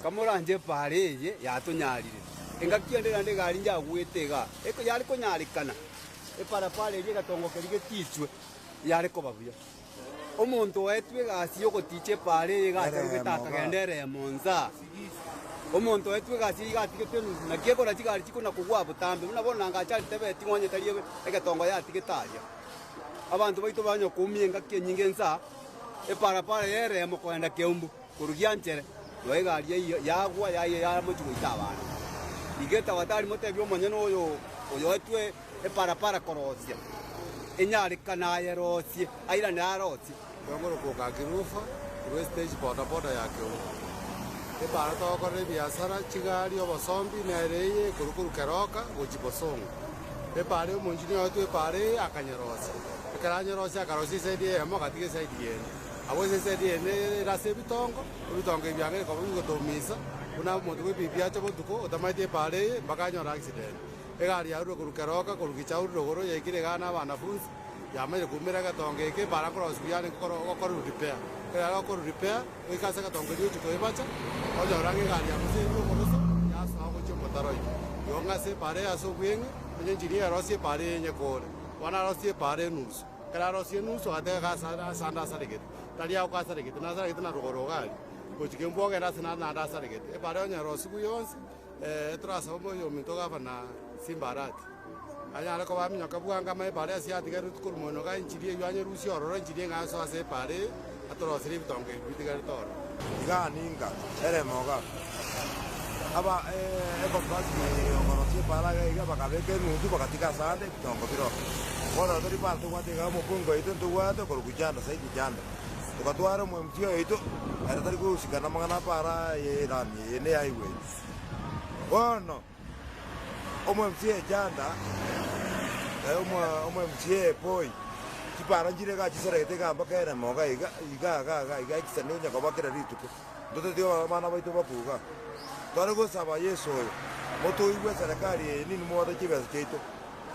Kamoranche epaara eye yatonyarire. Engaki ende naende egari njagwete igaa, eko yare konyarekana, eparapara eria egatongo keria getichwe, yare koba buya. Omonto oetwe egasi y'ogoticha epaara eye iga acharogete akagenda eremo nsa. Omonto oetwe egasi eye iga atigete enusu, naki ekora chigari chikona kogwa botambe, buna bono nanga acharitebeti ng'a onye tari egetongo yatigete aria. Abanto baito banya koumia engaki enyinge nsa, eparapara y'eremo kogenda Keumbu. Korwa gianchere, nonya egari eyio yagwa yaiya yamochia goita abana. Igo etawatari motebie omonyene oyo oyoetwe eparapara korosia, enyarekane ayerosie, airane arosie. Tokorokoka Kirufa korwa estage bodaboda ya Keumbu. Epara togokorera ebiasara, chigari, obosombi nere eye ekorwa korwa Keroka gochia Bosongo. Epara omonchini oetwe epara eye akanyerosia. Ekero anyerosia akarosia eside eyemo agatiga eside yende. Abwo ase esegi eye ere ase ebitongo, ebitongo ebi biang'e koba bigotoumisa, buna omonto bw'ebibi ache botuko, otamaeti epaara eye, mpaka anyore accident. Egari yarure korwa keroka, korwa kichauri rogoro, yaikire igaa na abanafunsi, yamanyire koumera egetongo eke, epaara nkorosiwa yarenge gokorerwa repair. Ekero yare gokorwa repair, goika ase egetongo erio ochia koebacha, onyore ang'e egari yamoseirwe oboroso, yasoa gochia omotaro ime. Igo ng'a ase epaara eye ase obweng'e, onye engineer arosie epaara eye enyekore, bono arosie epaara enusu. Ekero arosie enusu, agateba ase ase ande asaregete, tari agwo asaregete, nasaregete na rogoro iga aria, gochia kembu ogende ase naende naende asaregete. Ebara onye erosigwe yonsi, torasaba oyominto gavana Simba Arati, anyare koba aminyoka bwango amanye ebara ase yatigarete korwa moino iga enchiri eywo anyerusie ororo enchiri eng'ao asoe ase ebara eye, atoroserie ebitongo ebi bitigarete ororo. Iga ninga eremo iga, aba econtract okorosia epaara iga iga bakabeka enusu bagatiga asande ebitongo bire oo. Bono tori paara tobwate iga omokungu oito ntobwate okorokwa Janda Saidi Janda. Togatwara omo MCA oito ere tari kohusika namang'ana a paara eye erami eye ne highway. Bono Omo MCA Janda, omo MCA Poi, chipara nchire iga chisaregete iga mpaka eremo iga iga iga iga iga iga ekisani onye koba kera rituko. Ntoteti abana baito bakwe igaa. Tware gosaba Yeso oyo, motoigwe eserekari eye ninwe mobwate chibesa chiaito,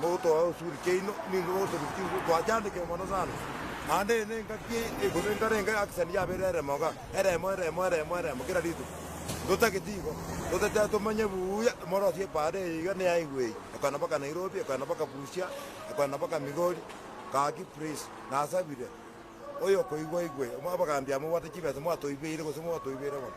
mogotoa usuri chiaino, ninwe mogotorusia chinguru, twachandekire mono sana. Naende eye nengaki gose nkare enga accident yabeire eremo igaa, eremo eremo eremo eremo kera rituko. Totageti igo, totete tomanye buya morosie epaara eye iga ne highway ekogenda mpaka Nairobi, ekogenda mpaka Busia, ekogenda mpaka Migori, gaki please nasabire, oyokoigwa aigwe, abagambi aba mobwate chibesa mwatoibeire gose mwatoibeire bono.